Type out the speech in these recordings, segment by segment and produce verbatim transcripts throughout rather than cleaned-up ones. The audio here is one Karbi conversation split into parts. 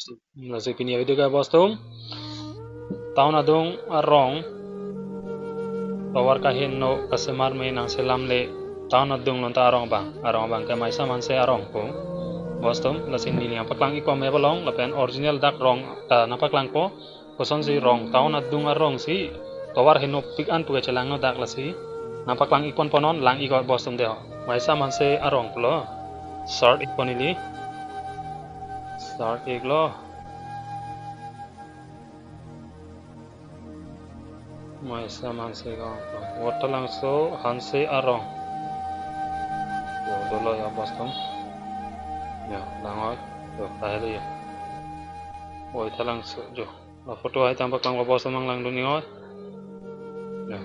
Lasi pini video ke bostum, town adung arong, tovar kaheno kasemar me nangselam le, town adung lonta arong abang, arong abang ke Maisam Hanse arong ko. Bostum, lasi neli nangpaklang-ik ko map along, lapen original dak rong ta nangpaklangpo. Kosonsi rong, town adung arong si tovar henopik an pu ke chelangno dak, lasi nangpaklang-ik ponpo non, lang-ik ko bostum de ho. Maisam Hanse arong pulo. Search-ik pon neli. Search-iklo. Maisam Hanse arong. Voithalangso Hanse arong. Yo, dolo ya bostum. Ya, lang-oi. Yo, lahelo ya. Voithalangso jo. La photo hai tangpaklang bostum, nang langdun-ik oi. Ya.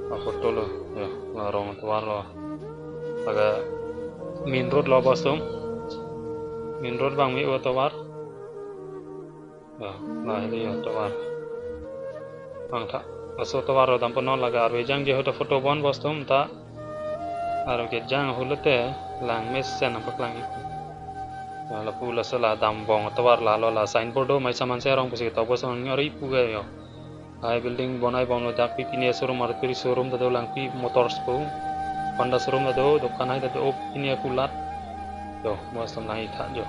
La photo lo. Ya, la rong tovar lo. Laga main road lo bostum. Main road abang me-o tovar. Ya, lahelo ya tovar. Bang tha. Laso tovar lo dampo non, laga arve jangje ahut ta photo bon bostum ta. Arve kejang ahut lote lang mesen nangpaklang-ik. Ya, lapu laso la dambom atovar lalo, la signboard do Maisam Hanse arong pusi ketok bostum, nang ri pu ke yo. Hai building bonai bomlo dak, pi pine showroom, Maruti showroom ta do, Langpi Motors pu, Honda showroom ta do, dokan hai ta do, pine kulat. Do, bostum, lang-ik tha jo.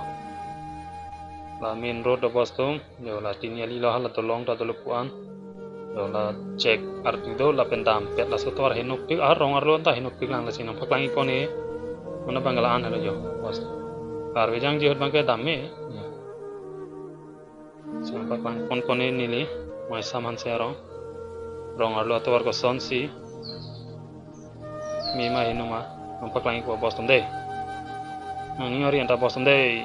La main road do bostum. Jo, la tini ali lo, hala dolong ta dolo pu an. Jo, la chek artu do, lapen dampet, laso tovar henopik, arong arlo ta henopik lang, lasi nangpaklang-ik pon e. Mona bang la-an helo jo, bostum. Arve jangje ahut abang ke dam me. Jo. Lasi nangpaklang pon pon e neli, Maisam Hanse arong. Rong arlo atovar kosonsi me ma heno ma, nangpaklang-ik po bostum de. Nangning ori anta bostum de.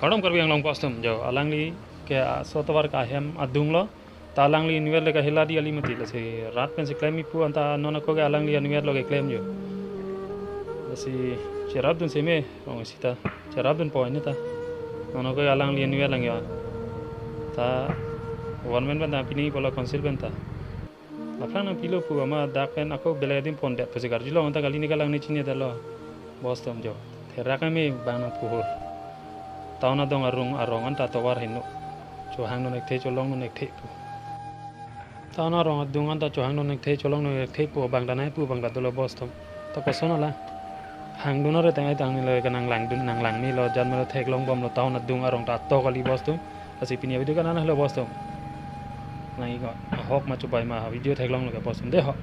Kardom Karbi Anglong bostum, jo, alangli ke, ah, laso tovar ke ahem adung lo. Ta alangli inutvet le kahela di ali mati, lasi rat pensi klem-ik pu anta non ako ke alangli inutvet lo keklem jo. Lasi cherapdun si me, rong isi ta cherapdunpo ini ta. Non ako ke alangli inutvet lang ya. Ta government pen ta pini pulo, council pen ta. Aphrang nangpilo pu amat dak pen ako belai adim pondet pusi karjulong, anta kali ni kalang ni chinine detlo. Bostum jo. Therak ame bang nangpuhur. Town adung arong, arong anta tovar heno. Chohangdun-ik the, cholongdun-ik the pu. Town arong adung anta chohangdun-ik the, cholongdun-ik the pu bang ta nai pu bang ta dolo bostum. Ta koson ala. Hangdun ore teng ai tang ni lo ke nanglangdun, nanglang me lo, jan me lo, theklong bomlo, town adung arong ta ato kali bostum. Lasi pini video ke la-an helo bostum. Nang iko ahok ma chubai ma video theklonglo ke bostum de ho.